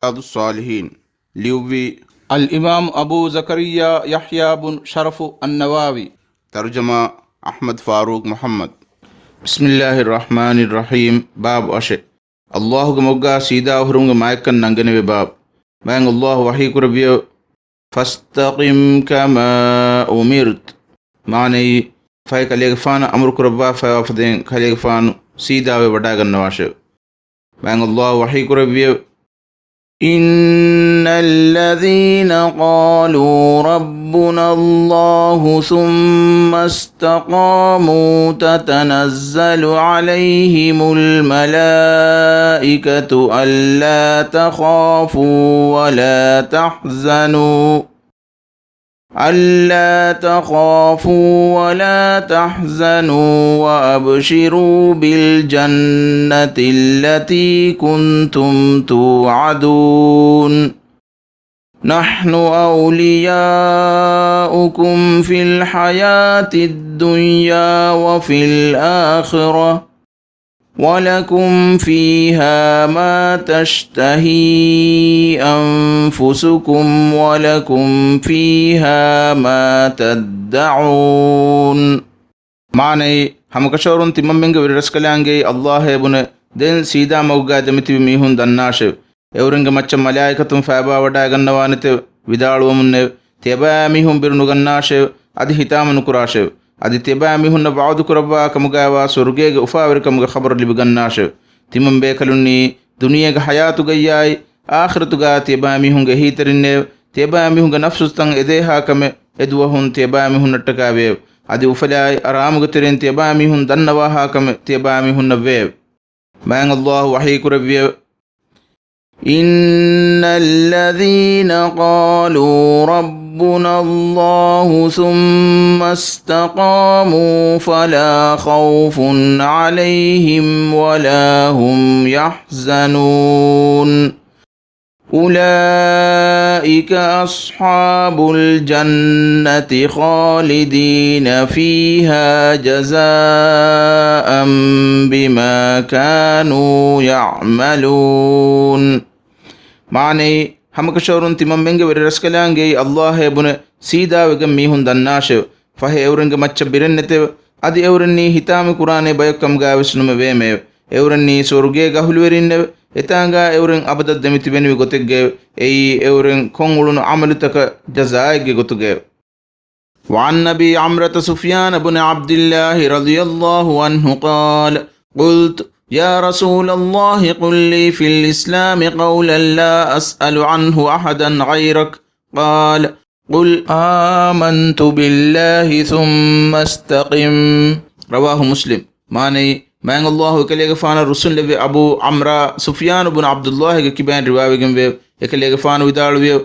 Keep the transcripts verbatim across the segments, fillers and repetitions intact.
ރިޔާޟުއްޞާލިޙީން. ލިޔުއްވީ އަލްއިމާމު އަބޫ ޒަކަރިއްޔާ ޔަޙްޔާ ބުން ޝަރަފު އައްނަވަވީ. ތަރުޖަމާ އަޙްމަދު ފާރޫޤް މުޙައްމަދު. ބިސްމިއްލާހިއް ރަޙްމާނިއް ރަޙީމް. ބާބު އަށެއް. އައްލާހުގެ މަގުގާ ސީދާ ހުރުމުގެ މާތްކަން ނަންގަނެވޭ ބާބު. މާތް އައްލާހު ވަޙީ ކުރެއްވިއެވެ. فاستقم كما أمرت. މާނައީ، ފަހެ ކަލޭގެފާނަށް އަމުރު ކުރައްވާފައިވާ ފަދައިން ކަލޭގެފާނު ސީދާވެ ވަޑާގަންނަވާށެވެ. މާތް އައްލާހު ވަޙީ ކުރެއްވިއެވެ. إن الذين قالوا ربنا الله ثم استقاموا تتنزل عليهم الملائكة ألا تخافوا ولا تحزنوا ألا تخافوا ولا تحزنوا وأبشروا بالجنة التي كنتم توعدون. نحن أولياؤكم في الحياة الدنيا وفي الآخرة ولكم فيها ما تشتهي أنفسكم ولكم فيها ما تدعون. މާނައީ، ހަމަކަށަވަރުން ތިމަންމެންގެ ވެރިރަސްކަލާނގެއީ އައްލާހޭ ބުނެ، ދެން ސީދާ މަގުގާ ދެމިތިބި މީހުން ދަންނާށެވެ. އެއުރެންގެ މައްޗަށް މަލާއިކަތުން ފައިބާވަޑައިގަންނަވާނެތެވެ. ވިދާޅުވަމުންނެވެ. ތިޔަބައިމީހުން ބިރުނުގަންނާށެވެ. އަދި ހިތާމަ ނުކުރާށެވެ. އަދި ތިޔަބައިމީހުންނަށް ވަޢުދުކުރައްވާ ކަމުގައިވާ ސުވަރުގޭގެ އުފާވެރިކަމުގެ ޚަބަރު ލިބިގަންނާށެވެ. ތިމަން ބޭކަލުންނީ ދުނިޔޭގެ ޙަޔާތުގައްޔާއި، އާޚިރަތުގާ ތިޔަބައިމީހުންގެ އެހީތެރިންނެވެ. ތިޔަބައިމީހުންގެ ނަފްސުތައް އެދޭހާ ކަމެއް، އެދުވަހުން ތިޔަބައިމީހުންނަށްޓަކާވެއެވެ. އަދި އުފަލާއި އަރާމުގެ ތެރެއިން ތިޔަބައިމީހުން ދަންނަވާހާ ކަމެއް ތިޔަބައިމީހުންނަށްވެއެވެ. މާތް އައްލާހު ވަޙީ ކުރެއްވިއެވެ. إن الذين قالوا ربنا الله ثم استقاموا فلا خوف عليهم ولا هم يحزنون. أولئك أصحاب الجنة خالدين فيها جزاء بما كانوا يعملون. މާނައީ، ހަމަކަށަވަރުން ތިމަންމެންގެ ވެރިރަސްކަލާނގެއީ އައްލާހޭ ބުނެ ސީދާވެގެން މީހުން ދަންނާށެވެ. ފަހެ އެއުރެންގެ މައްޗަށް ބިރެއްނެތެވެ. އަދި އެއުރެންނީ ހިތާމަ ކުރާނޭ ބަޔަކު ކަމުގައިވެސް ނުމެވޭމެއެވެ. އެއުރެންނީ ސުވަރުގޭގެ އަހުލުވެރިންނެވެ. އެތާނގާ އެއުރެން އަބަދަށް ދެމިތިބެނިވި ގޮތެއްގައެވެ. އެއީ އެއުރެން ކޮށްއުޅުނު ޢަމަލުތަކަށް ޖަޒާއެއްގެ ގޮތުގައެވެ. وعن أبي عمرة سفيان بن عبد الله رضي الله عنه قال: قلت: يا رسول الله، قل لي في الإسلام قولا لا أسأل عنه أحدا غيرك. قال: قل آمنت بالله ثم استقم. رواه مسلم. މާނައީ، މާތް އައްލާހު އެކަލޭގެފާނަށް ރުއްސުންލެއްވި އަބޫ ޢަމްރާ ސުފްޔާނު ބުނު ޢަބްދުއްލާހިގެ ކިބައިން ރިވާވެގެންވެއެވެ. އެކަލޭގެފާނު ވިދާޅުވިއެވެ.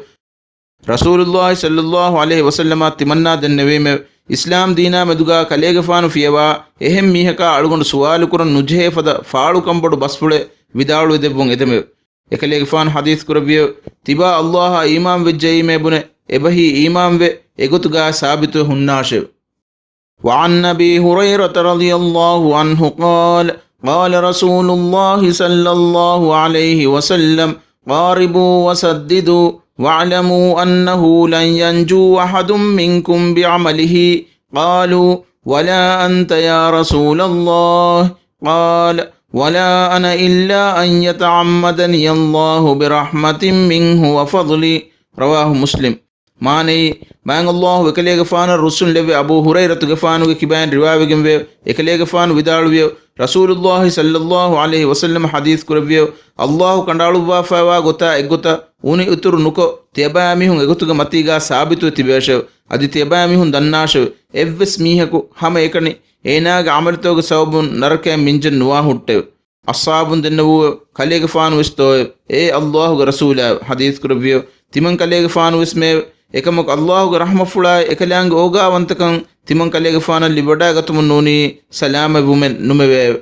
ރަސޫލުއްލާހި ޞައްލައްލާހު ޢަލައިހި ވަސައްލަމަށް ތިމަންނާ ދެންނެވީމެވެ. އިސްލާމް ދީނާ މެދުގާ ކަލޭގެފާނު ފިޔަވާ އެހެން މީހަކާ އަޅުގަނޑު ސުވާލުކުރަން ނުޖެހޭ ފަދަ ފާޅުކަންބޮޑު ބަސްފުޅެއް ވިދާޅުވެދެއްވުން އެދެމެވެ. އެކަލޭގެފާނު ޙަދީޘް ކުރެއްވިއެވެ. ތިބާ އައްލާހަށް އީމާން ވެއްޖައީމޭ ބުނެ، އެބަހީ އީމާންވެ، އެގޮތުގާ ސާބިތުވެ ހުންނާށެވެ. وعن أبي هريرة رضي الله عنه قال: قال رسول الله صلى الله عليه وسلم: قاربوا وسددوا، واعلموا أنه لن ينجو أحد منكم بعمله. قالوا: ولا أنت يا رسول الله؟ قال: ولا أنا إلا أن يتعمدني الله برحمة منه وفضل. رواه مسلم. މާނައީ، މާތް އައްލާހު އެކަލޭގެފާނަށް ރުއްސުންލެއްވި އަބޫ ހުރައިރަތުގެފާނުގެ ކިބައިން ރިވާވެގެންވެއެވެ. އެކަލޭގެފާނު ވިދާޅުވިއެވެ. ރަސޫލުއްލާހި ޞައްލައްލާހު ޢަލައިހި ވަސައްލަމަ ޙަދީޘް ކުރެއްވިއެވެ. އައްލާހު ކަނޑައަޅުއްވާފައިވާ ގޮތާ އެއްގޮތަށް އުނި އިތުރު ނުކޮށް، ތިޔަބައިމީހުން އެގޮތުގެ މަތީގާ ސާބިތުވެ ތިބޭށެވެ. އަދި ތިޔަބައިމީހުން ދަންނާށެވެ. އެއްވެސް މީހަކު ހަމައެކަނި އޭނާގެ ޢަމަލުތަކުގެ ސަބަބުން ނަރަކަޔަށް މިންޖެއް ނުވާ ހުއްޓެވެ. އަޞްޙާބުން ދެންނެވޫއެވެ. ކަލޭގެފާނު ވެސް ދޯއެވެ. އޭ އައްލާހުގެ ރަސޫލާއެވެ. ޙަދީޘް ކުރެއްވިއެވެ. ތިމަން ކަލޭގެފާނު ވެސް މެއެވެ. އެކަމަކު އައްލާހުގެ ރަޙްމަތްފުޅާއި އެކަލާނގެ އޯގާވަންތަކަން ތިމަން ކަލޭގެފާނަށް ލިބިވަޑައިގަތުމުން ނޫނީ ސަލާމަތްވުމެއް ނުމެވެއެވެ.